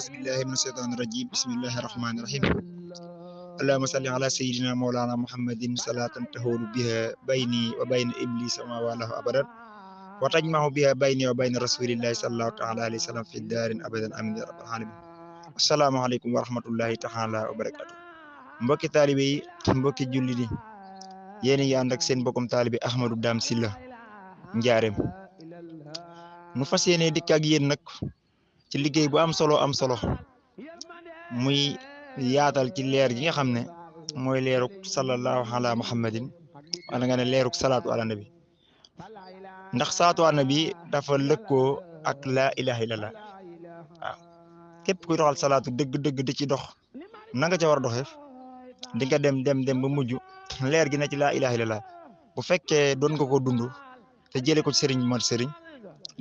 أعوذ بالله من الشيطان الرجيم بسم الله الرحمن الرحيم اللهم صل على سيدنا مولانا محمد صلاة تهول بها بيني وبين إبليس وما والاه أبدا وتجمع بها بيني وبين رسول الله صلى الله تعالى عليه وسلم في الدار أبدا آمين يا رب العالمين السلام عليكم ورحمة الله تعالى وبركاته mbokki taalibe yi mbokki julli di yéen a ngi ànd ak seen mbokkum taalibe Ahmadou Dame Sylla Njaareem nu fas yéene dikk ak yéen nag ci liggéey bu am solo muy yaatal ci leer gi nga xam ne mooy leeruk sallallahu ala muhammadin wala nga ne leeruk salaatu ala nabi ndax salaatu ala nabi dafa lëkkoo ak laa ilaha illallah waaw képp kuy doxal salaatu dëgg-dëgg di ci dox na nga ca war a doxee di nga dem ba mujj leer gi na ci laa ilaha illallah bu fekkee doon nga ko dund te jëlee ko ci sëriñ mat sëriñ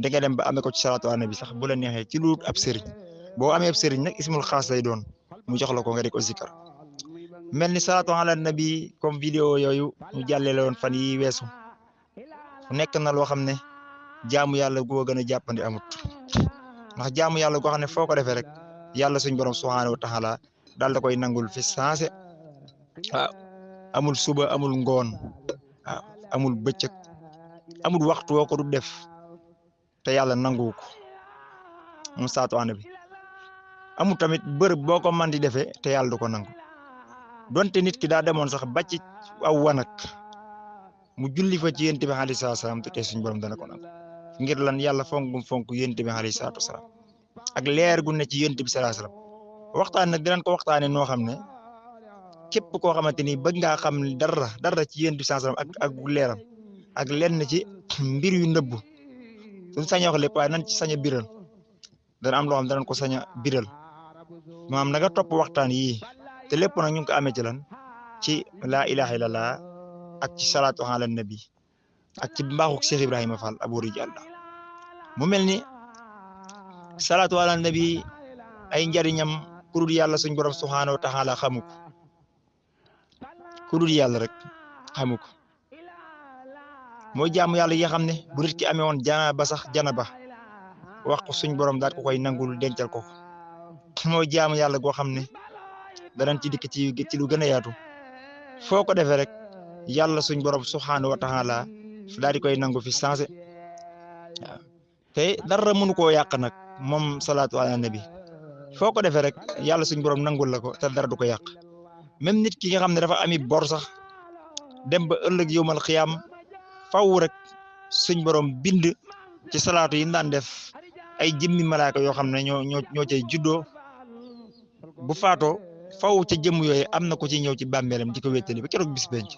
di nga dem ba amee ko ci salaatu ala nabi sax bu la neexee ci lu ab sëriñ boo amee ab sëriñ nag ismul xaas lay doon mu jox la ko nga di ko zikar mel ni salaatu ala nabi comme vidéo yooyu ñu jàllale woon fan yi weesu nekk na loo xam ne jaamu yàlla goo gën a jàppandi amut ndax jaamu yàlla goo xam ne foo ko defee rek yàlla suñ borom subhaanahu wa taala daal da koy nangul fi saase waaw amul suba amul ngoon waaw amul bëccëg amul waxtu woo ko du def te yàlla nanguwu ko moom salaatu ala nabi amul tamit bërëb boo ko mën di defee te yàlla du ko nangu donte nit ki daa demoon sax ba ci aw wanak mu julli fa ci yonent bi alayhi salaam te tey suñu borom dana ko nangu ngir lan yàlla fonk yonent bi alayhi salaam ak leer gu ne ci yonent bi sallallahu alayhi wasallam waxtaan nag dinañ ko waxtaanee noo xam ne képp koo xamante ni bëgg ngaa xam dara ci yonent bi sallallahu alayhi wasallam ak leeram ak lenn ci mbir yu nëbbu suñ sañ wax lépp waaye nañ ci sañ a biral dana am loo xam danañ ko sañ a biral maanaam na nga topp waxtaan yii te lépp nag ñu ngi ko amee ci lan ci laa ilaha illallah ak ci salaatu ala nabi ak ci mbaaxuk Cheikh Ibrahima Fall Abou Rijal mu mel ni salaatu ala nabi ay njariñam ku dul yàlla suñ borom subhaanahu wa taala xamu ko ku dul yàlla rek xamu ko mooy jaamu yàlla yi nga xam ne bu nit ki amee woon janaba wax ko suñ borom daal ko koy nangul dencal ko mooy jaamu yàlla goo xam ne danañ ci dikk ci lu gën a yaatu foo ko defee rek yàlla suñ borom subhaanahu wa taala daal di koy nangu fi sensé waaw te dara mënu koo yàq nag moom salaatu ala nabi foo ko defee rek yàlla suñ borom nangul la ko te dara du ko yàq même nit ki nga xam ne dafa ami bor sax dem ba ëllëg yowmal xiyaam faw rek suñ borom bind ci salaatu yi daan def ay jëmmi malaaka yoo xam ne ñoo cay juddoo bu faatoo faw ca jëmm yooyu am na ko ci ñëw ci bàmmeelam di ko wéttali ba keroog bis benc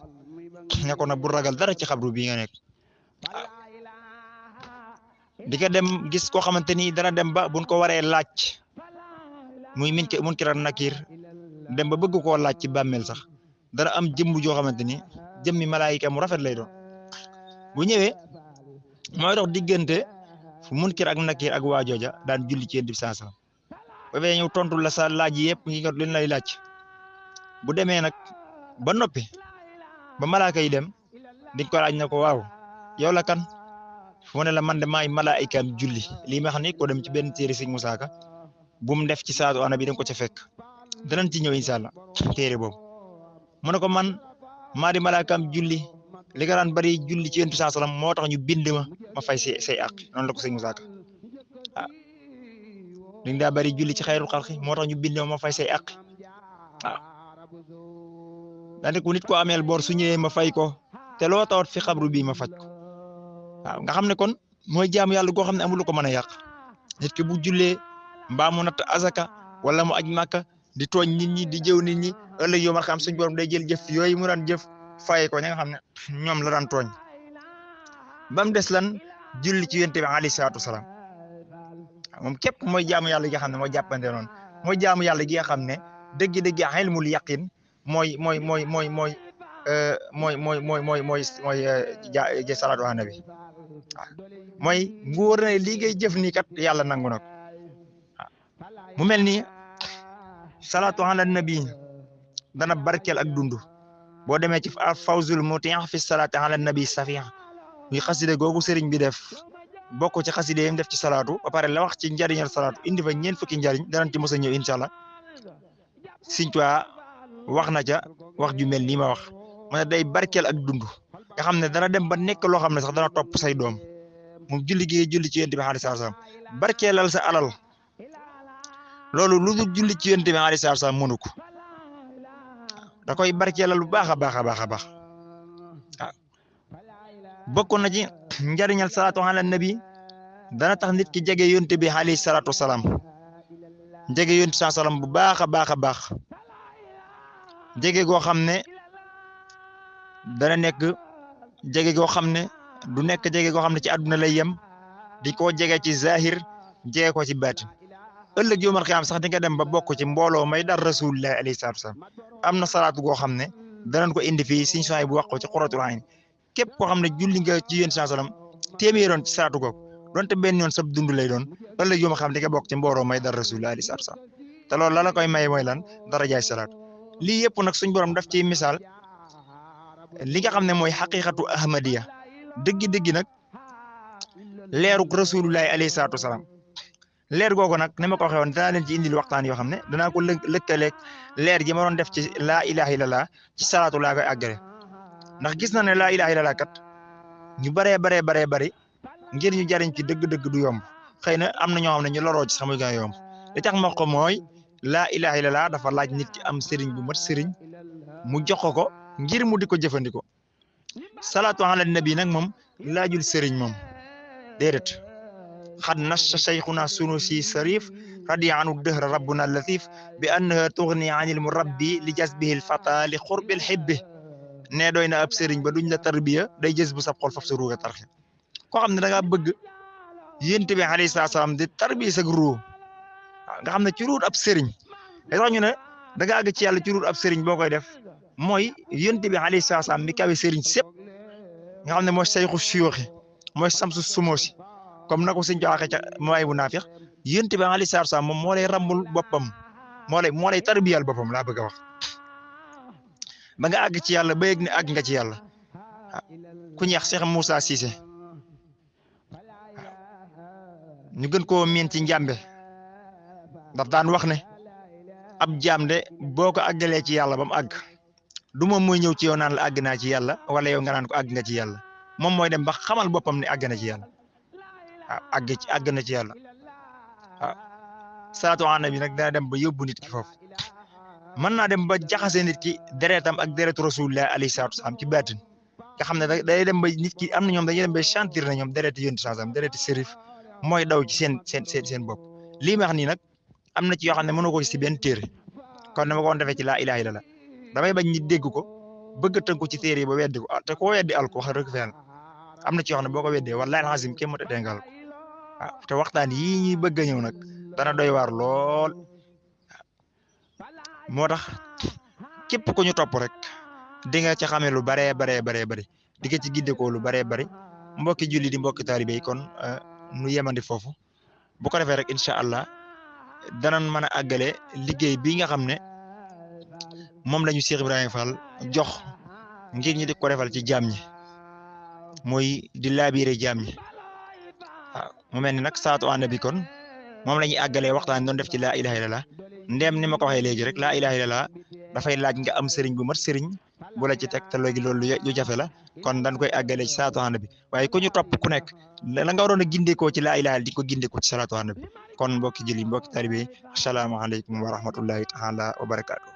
ne ko nag bu ragal dara ci xabru bi nga nekk di ko dem gis koo xamante ni dana dem ba buñ ko waree laaj muy Munkar ak Nakiir dem ba bëgg koo laaj ci bàmmeel sax dana am jëmm joo xamante ni jëmmi malaayika mu rafet lay doon bu ñëwee mooy dox diggante fu Munkar ak Nakiir ak waa jooja daan julli ci Yonent bi sallallahu alayhi wasallam ba fee ñëw tontu la sa laaj yi yëpp yi nga leen lay laaj bu demee nag ba noppi ba malaaka yi dem di ko laaj na ko waaw yow la kan fu mu ne la man de maay malaayikaam julli lii ma xam ne ko dem ci benn téere Sëñ Musaa Ka bu mu def ci salaatu ala nabi da ko ca fekk danañ ci ñëw incha allah téere boobu mu ne ko man maa di malaayikaam julli li nga daan bari julli ci Yonent bi sallallahu alayhi wasallam moo tax ñu bind ma fay say àq noonu la ko Sëñ Musaa Ka waaw li nga daa bari julli ci xayrul xalqi moo tax ñu bind ma fay say àq waaw daanaka nit ko ameel bor su ñëwee ma fay ko te loo tawat fi xabru bii ma faj ko waaw nga xam ne kon mooy jaamu yàlla goo xam ne amul lu ko mën a yàq nit ki bu jullee mbaa mu natt azaka wala mu aj màkka di tooñ nit ñi di jëw nit ñi ëllëg yow ma xam suñ borom day jël jëf yooyu mu daan jëf fay ko ña nga xam ne ñoom la daan tooñ ba mu des lan julli ci Yonent bi alayhi salaatu wasalaam moom képp mooy jaamu yàlla gi nga xam ne mooy jàppante noonu mooy jaamu yàlla gi nga xam ne dëgg-dëgg ilmul yaqin mooy salaatu ala nabi waaw mooy nguur na lii ngay jëf nii kat yàlla nangu na ko waaw mu mel ni salaatu ala nabi dana barkeel ak dund boo demee ci fawzul muti' fi salaati ala nabi safiha muy xaside googu sëriñ bi def bokk ci xaside yam def ci salaatu ba pare la wax ci njariñal salaatu indi fa ñeent fukki njariñ danañ ci mos a ñëw incha allah Sëñ Tuubaa wax na ca wax ju mel nii ma wax mu ne day barkeel ak dund nga xam ne dana dem ba nekk loo xam ne sax dana topp say doom moom julli gi julli ci yonent bi alayhi salaam barkeelal sa alal loolu lu dul julli ci yonent bi alayhi salaam mënu ko da koy barkeelal bu baax a baax a baax a baax waaw bokk na ci njariñal salaatu ala nabi dana tax nit ki jege yonent bi alayhi salaatu wasalaam jege yonent bi salaam bu baax a baax a baax jege goo xam ne dana nekk jege goo xam ne du nekk jege goo xam ne ci àdduna lay yem di ko jege ci zahir jege ko ci baatin ëllëg yawmal qiyaam sax di nga dem ba bokk ci mbooloo may dar rasulillahi alayhi salaatu wasalaam am na salaatu goo xam ne danañ ko indi fii Sëñ Suhaybu bu wax ko ci Qurratul Ayn képp koo xam ne julli nga ci yonent salaam téeméeroon ci salaatu googu donte benn yoon sab dund lay doon ëllëg yawmal qiyaam di nga bokk ci mbooloo may dar rasulillahi alayhi salaatu wasalaam te loolu la la koy may mooy lan darajaay salaatu lii yëpp nag suñ borom daf ci misaal li nga xam ne mooy xaqiqatu ahmadiya dëgg-dëgg nag leeruk rasulullahi alayhi salaatu wasalaam leer googu nag ni ma ko waxee woon danaa leen ci indil waxtaan yoo xam ne danaa ko lëkkaleeg leer ji ma doon def ci laa ilaha illallah ci salaatu laa koy àggale ndax gis na ne laa ilaha illallah kat ñu baree bari ngir ñu jariñ ci dëgg-dëgg du yomb xëy na am na ñoo xam ne ñu loroo ci sax muy gën a yomb li tax ma ko mooy laa ilaha illallah dafa laaj nit ki am sëriñ bu mat sëriñ mu jox ko ngir mu di ko jëfandikoo salaatu ala nabi nag moom laajul sëriñ moom déedéet xad nassa cheikhuna sunusi sarif radiya anu dëhra rabbuna latif bi annaha tughni anil murabbi li jasbihi lfata li xurbil xibbi ne doy na ab sëriñ ba duñ la tarbiya day jës bu sab xol faf sa ruuga tarxe koo xam ne da ngaa bëgg yonent bi alayhi salaam di tarbiya sa ruu nga xam ne ci ruut ab sëriñ da tax ñu ne da nga àgg ci yàlla ci ruut ab sëriñ boo koy def mooy yonent bi alayhi salaam mi kawe sëriñ sépp nga xam ne mooy sayxu suyuuxi mooy samsu sumoosi comme na ko sëñ ko waxee ca mooy bu naafiq yonent bi alayhi salaam moom moo lay rambul boppam moo lay tarbiyal boppam laa bëgg a wax ba nga àgg ci yàlla ba yëg ne àgg nga ci yàlla ku ñeex Cheikh Moussa Cissé ñu gën koo miin ci njàmbe daf daan wax ne ab jaam de boo ko àggalee ci yàlla ba mu àgg du moom mooy ñëw ci yow naan la àgg naa ci yàlla wala yow nga naan ko àgg nga ci yàlla moom mooy dem ba xamal boppam ne àgg na ci yàlla waaw àgg na ci yàlla waaw salaatu ala nabi nag dana dem ba yóbbu nit ki foofu mën naa dem ba jaxase nit ki deretam ak deretu rasulullah alayhi salaatu wasalaam ci baatin nga xam ne day dem ba nit ki am na ñoom dañuy dem ba sentir na ñoom dereti yonent salaam dereti sérif mooy daw ci seen bopp lii ma wax nii nag am na ci yoo xam ne mënoo ko gis ci benn téere kon dama ko woon defee ci laa ilaha illallah damay bañ nit dégg ko bëgg a tënku ci téere yi ba weddi ko te koo weddi al ko wax dëgg fa yàlla am na ci yoo xam ne boo ko weddee wallahi alazim kenn mënut a déngal ko waaw te waxtaan yii ñuy bëgg a ñëw nag dana doy waar lool moo tax képp ku ñu topp rek di nga ci xamee lu baree bari di nga ci gindekoo lu baree bari mbokki julli di mbokki taalibe yi kon nu yemandi foofu bu ko defee rek incha allah danañ mën a àggale liggéey bii nga xam ne moom la ñu Cheikh Ibrahima Fall jox ngir ñi di ko defal ci jaam ñi mooy di laabiire jaam ñi waaw mu mel ni nag salaatu ala nabi kon moom la ñuy àggalee waxtaan doon def ci laa ilaha illallah ndéem ni ma ko waxee léegi rek laa ilaha illallah dafay laaj nga am sëriñ bu mat sëriñ bu la ci teg te léegi loolu lu jafe la kon dañ koy àggalee ci salaatu ala nabi waaye ku ñu topp ku nekk la nga waroon a gindekoo ci laa ilaha di ko gindekoo ci salaatu ala nabi kon mbokki julli mbokki taalibe asalaamaaleykum wa rahmatullahi taala wa barakaatu